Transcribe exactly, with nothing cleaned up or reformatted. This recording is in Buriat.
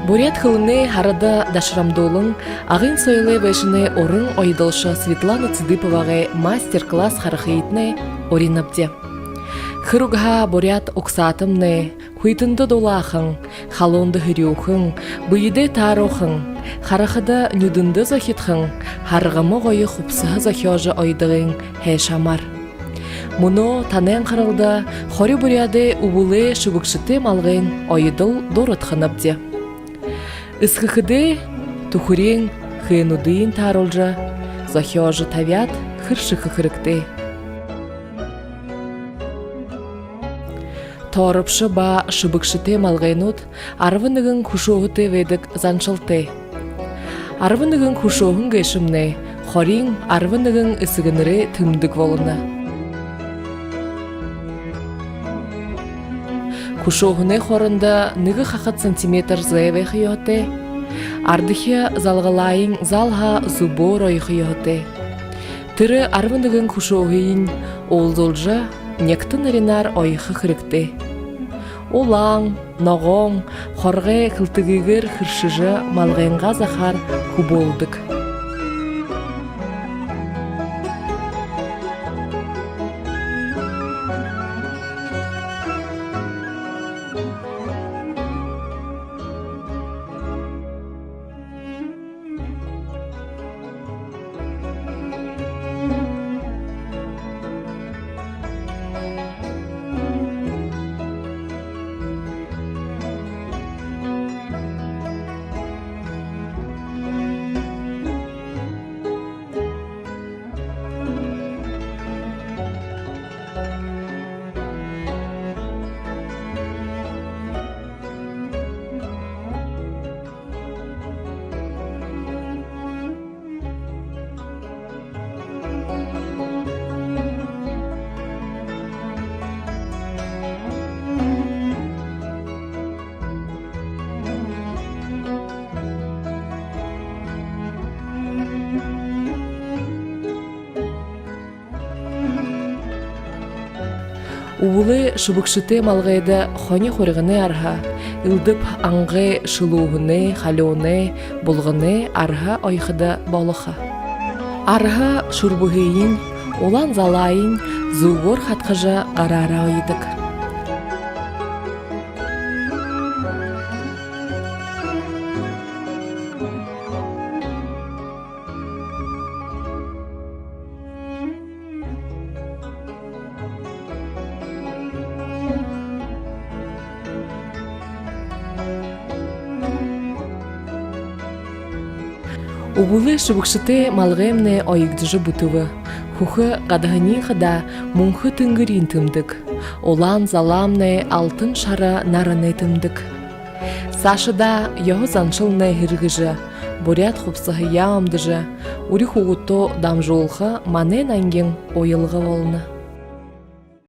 Буряад хэлэнэй һарада дашарамдуулан, Агын соёлой байшанай уран оёдолшо Светлана Цыдыповагай мастер-класс харахыетнай уринабди. Хэр угһаа буряад угсаатамнай хүйтэндэ дулаахан, халуунда һэрюухэн, бэедээ тааруулхан, харахада нюдэндэ зохидхон, харгыма гоё хубсаһа зохёожо оёдогынь һайшаамаар. Мүнөө танай анхаралда хори буряадай үбэлэй шэбэгшэтэй малгайн оёдол дурадханабди. Эсхэхэдээ түхэреэн хээнүүдыень тааруулжа, зохёожо табяад хэршэхэ хэрэгтэй. Тооробшо ба шэбэгшэтэй малгайнууд арбан нэгэн хүшөөһэтэй байдаг заншалтай. Арбан нэгэн хүшөөһэн гээшэмнай хориин арбан нэгэн эсэгэнэрэй тэмдэг болоно. Хүшөөһэнэй хоорондо нэгэ хахад сантиметр зай байха ёһотой. Ардахи залгалаайнь залһаа зүбөөр оёхо ёһотой. Тэрэ арбан нэгэн хүшөөһыень уулзуулжа, нягта наринаар оёхо хэрэгтэй. Улаан, ногоон, хоргой хэлтэгыгээр хэршэжэ, малгайнгаа захаар хүбөөлдэг. Үбэлэй шэбэгшэтэй малгайда хони хурьганай арһа, элдэб ангай шэлүүһэнэй, халюунай, булганай арһа оёходо болохо. Арһа шүрбэһыень, улаан залаайнь зүгөөр хадхажа, гараараа оёдог. Үбэлэй шэбэгшэтэй малгаймнай оёгдожо бүтэбэ. Хүхэ гадаһаниинь хадаа мүнхэ тэнгэриин тэмдэг, улаан залаамнай алтан шара наранай тэмдэг. Саашадаа ёһо заншалнай һэргэжэ, буряад хубсаһаяа үмдэжэ, үри хүүгэдтөө дамжуулха манай нангин уялга болоно.